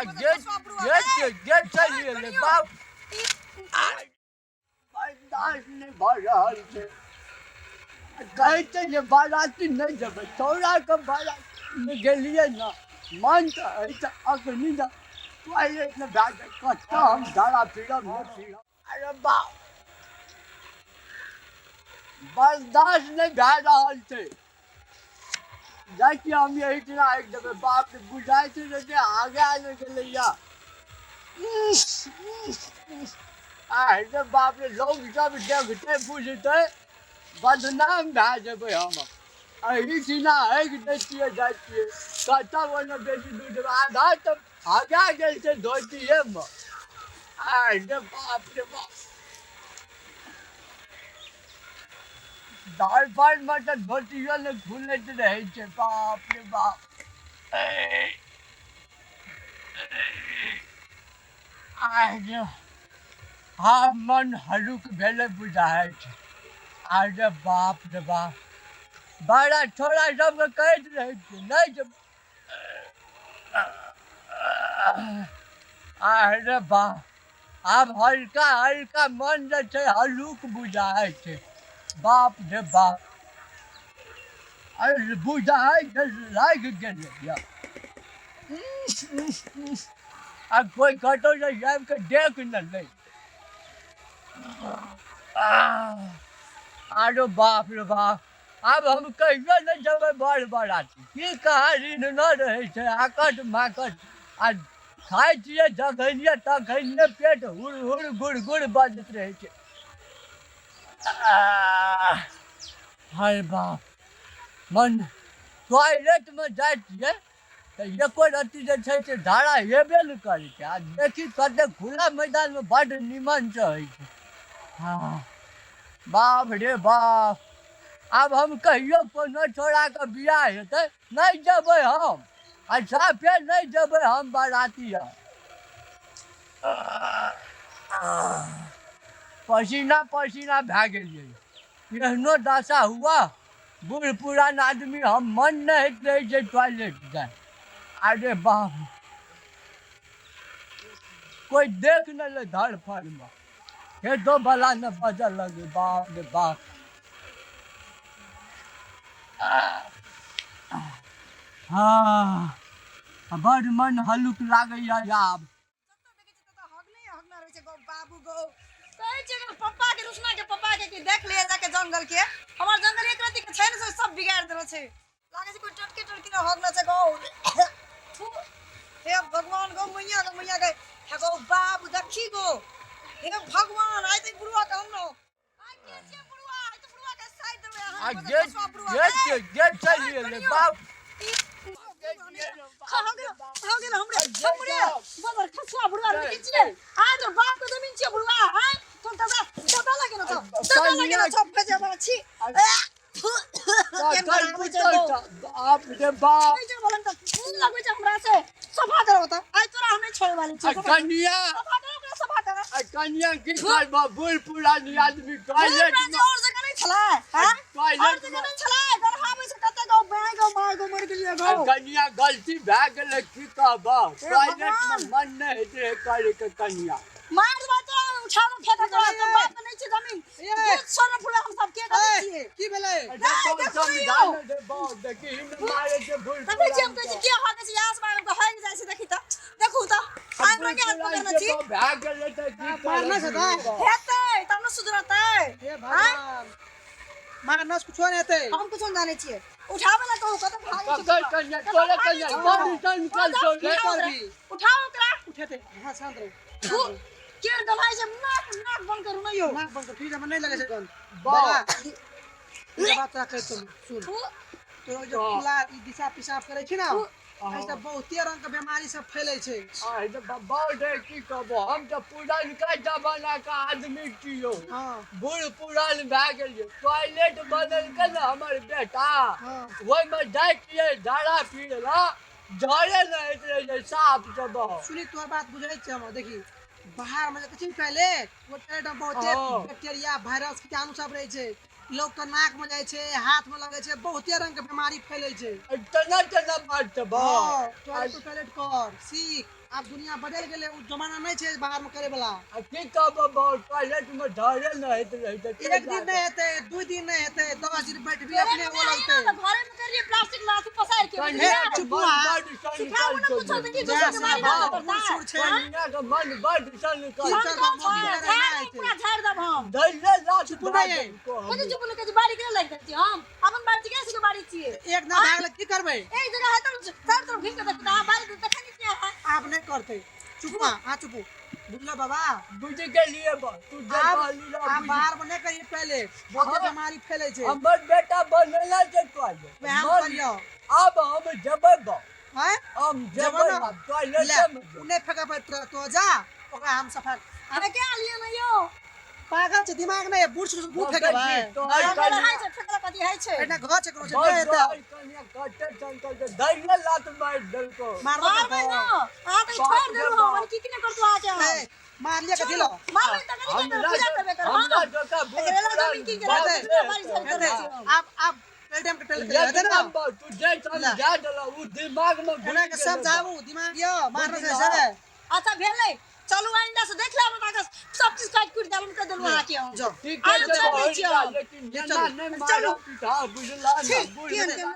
आ gate gate gate चलि गेलै बाप। बर्दाश्त नहि भऽ रहल छै। कहै छै जे बाराती नहि जेबै, छौड़ाके बारातीमे गेलियै ने, मन तऽ अछि अखनी ने टॉयलेटमे भए जाइ, कतऽ हम झाड़ा फिरब नहि फिरब। अरे बाप, बर्दाश्त नहि भए रहल छै। जाइ छी हम एहिठिना आबि देबै। बाप रे, बुझाइ छै जे आगे आबि गेलैया। आहि रे बाप रे, लोक सब देखतै बुझतै, बदनाम भए जेबै हम। एहिठिना आगि दै छियै, जाइ छियै कतऽ, ओहिमे बेसी दूर जेबै, आधा तऽ आगा गेल छै धोतिएमे। आहि रे बाप रे बाप, दालि भातमे तऽ धोतियो नहि खुलैत रहै छै। बाप रे बाप, आहि रे, आब मन हल्लुक भेलै बुझाइ छै। आरे बाप रे बाप, बड़ा छोड़ा सबके कहैत रहै छियै नहि जे। आरे बाप, आब हल्का हल्का मन जे छै हल्लुक बुझाइ छै। बाप रे बाप, अरे बुझाइ छै लागि गेलै। आ कोइ कतहु जे आबि कऽ देख ने लै। आरो बाप रे बाप, आब हम कहियो नहि जेबै बड़ बराती। की कहाँ ऋण न रहै छै, आकट माकट आ खाइ छियै जखनिए तखनिए पेट हुड़ हुड़ गुड़ गुड़ बजैत रहै छै। हाय बाप, मन टॉयलेटमे जाइ छियै तऽ एको रत्ती जे छै से धारा हेबे नहि करै छै। आ देखी कते खुला मैदानमे बड्ड निमनसँ होइ छै। हँ, बाप रे बाप, आब हम कहियो कोनो छोड़ाके बियाह हेतै नहि जेबै हम, आ साफे नहि जेबै हम बाराती। पसीना पसीना भए गेलियै। एहनो दशा हुआ, बूढ़ पुरान आदमी हम, मन नहि होइत रहै छै टॉयलेट जाय। अरे बाप, कोइ देख नहि ले धड़फड़मे हे दो बला ने बजऽ लगे। बाप रे बाप, हँ, बड़ मन हल्लुक लागैया आब। बाबू गो, कहै छै एकर पप्पा के, रुसना के पप्पा के, कि देख लिए जाके जंगल के, हमर जंगल एक रति के छै ने, से सब बिगाड़ देलो छै। लागे छै कोई टटके टटके ने हगना छै गो। थू, हे भगवान गो, मैया गो, मैया गो, हे गो बाबू, देखी गो, हे भगवान, आइ तऽ बुढ़वा के हम न आइ के छियै बुढ़वा, आइ तऽ बुढ़वा के साइड देबै अहाँ। आ गेट गेट गेट चलि गेलै बाप। खा गेल, खा गेल हमरे हमरे बाबर खसुआ बुढ़वा रे छियै। आ तो बाप के जमीन छियै बुढ़वा। हां, तो दादा दादा लगे न छौ, दादा लगे न छौ, भेजे बड़ा छी। बाप रे बाप, नहीं जे बोलन त मुंह लगै छै हमरा से। सफा करो त, आइ तोरा हम नहीं छोड़े वाली छी। कन्या सफा करो ओकरा, सफा करो। आ कन्या, की करबऽ, बूढ़ पुरान आदमी टॉयलेट में और जगह नहीं छलै हां, और जगह नहीं छलै। गरहाबै छै कते गो, my go, my गो, मर गेलियै गो। कन्या, गलती भए गेलै, की कहबऽ, टॉयलेट में मन नहि होइत रहै करे के कन्या। मार देबा तोरा, उठा के फेंक तोरा, तो बाप के नहीं छै जमीन। 200 रुपया हम सब के गलती छियै? की भेलै? देखै छियै, हम कहै छी के हकै छै आसमान के, हक जाइ छै। देखी तऽ, देखू तऽ, आइ हमरा के हाथ पकड़ने छी। भए गेलै तऽ की मारना छै तऽ हेतै तब ने सुधरतै। हे भगवान, मारना से कुछो नहि हेतै। हम कुछो नहि जानै छियै। उठाबै ला कहू, कतऽ भागै छै? पकड़ कन्या, तोरे कन्या, बड़ी निकाल तोरे। की करबी? उठाओ ओकरा। उठेतै? हाँ, शांत रहो। थू, केर गलाइ छै, नाक नाक बंद करू ने यौ। नाक बंद कर, फ्रिज में नहीं लगे छै गंध। वाह। बाबा, ई बात तोरा कहै छौ, सुन। थू। तोरा जे खुला ई दिशा पेशाब करै छी ने, एहिसँ बहुते रंग के बीमारी सब फैलै छै। आइ तऽ बहुत है, की कहबो, हम तऽ पुरनका जमाना के आदमी छियौ। बूढ़ पुरान भए गेलियै। टॉयलेट बनेलकै ने हमर बेटा, ओहिमे जाइ छियै झाड़ा फिरे ला, झाड़े नहि होइत रहै छै साफ से बहुत। सुनी, तोहर बात बुझै छियै हम। देखी, बाहर में जे छै टॉयलेट, ओ टॉयलेट में बहुते बैक्टीरिया, वायरस, कीटाणु सब रहै छै। लोग के नाक में जाइ छै, हाथ में लगै छै, बहुते रंग के बीमारी फैलै छै। तना तना बात छै बा। हाँ, टॉयलेट टू टॉयलेट कर सीख। आब दुनिया बदलि गेलै, ओ जमाना नहि छै बाहर में करे वाला। आ की कहब बा, टॉयलेट में धरे न होइत रहै छै। एक दिन नहि हेतै, 2 दिन नहि हेतै, 10 दिन बैठबी अपने ओ लगतै। घरे में करिए प्लास्टिक लाथी पसार के। कन्या बुझलियै? के चुप मन आ। बड सिखाबू सनकल ने छौ। कुछो तऽ की जा, दोसर के बारी बाप, में बूढ़ सूढ़ छै। कन्या के मन बड सनकल की छौ। करबै, मौगी झाड़ लड़ाइ नहि देब, हेतै। पूरा झाड़ देब हम। धैले लात चुप मारि नहि। देलको हम। कथी चुप नहि कहै छी, बाड़ी केना लागि जाइ छी हम? अपन बाड़ी छी, केना बाड़ी छियै? एक ना भागल की करबै? एक जगह है तऽ चारू तरफ घुमि कऽ देखबै तऽ अहाँ बाड़ी देखै नहि छियै अहाँ। आब नहि करतै। चुप आ, चुप। बुझलो बाबा? बुझि गेलियै बा, तू जे आब कहली रह आब बुझि। बाहर में नहि करियै टॉयलेट, बहुते बीमारी फैलै छै। हमर बेटा बनेला छै टॉयलेट। वएह में करियौ। आब हम जेबै बा। हैं? हम जेबै जेबै ने? आब टॉयलेट ले, में। उ नहि फेकऽ पड़त तोरा, तो जा, ओकरा हम सफा। अरे के आलियै ने यौ? पागल छै, दिमाग नहि, बूढ़ सूढ़ मुँह फेकबै। तोहर हमरा कन्या रहै छै, फेकला कथी होइ छै? एहिना घर छै, कोनो छै, बड़ नहि हेतै। तोहर कन्या कते सनकल छै, धैले लात मारि देलको। मारबो मारबै करतौ। ने। अहाँ तऽ छोड़ि देलहुँ हम, की की नहि करतौ अहाँके हम। ए, मारलियै कथी लऽ? मारबै तऽ कथी के पूजा करबै कर, हमरा हम। जकाँ बूढ़ एकरे लऽ जमीन की पुरान केलक? बाप बारी रे। झाड़ि हेतै, देलक छी हम। आब टॉयलेट में टॉयलेट हेतै ने? एकदम बा, तू जे समझा देलह उ दिमाग में घुसि एना के गेलै बा। समझाबू, दिमाग यौ, मारने छै से। अच्छा भेलै, चलू आइंदा से देख लेब अहाँके, सब चीज काटि कुटि देलहुँ, कऽ देलहुँ अहाँके हम। जाउ। ठीके आब छै चलै छी बहरिया, हम। लेकिन ले एना चलू। नहि चलू। मारब पीटा, बुझला ने, छी, बुझ केहन केहन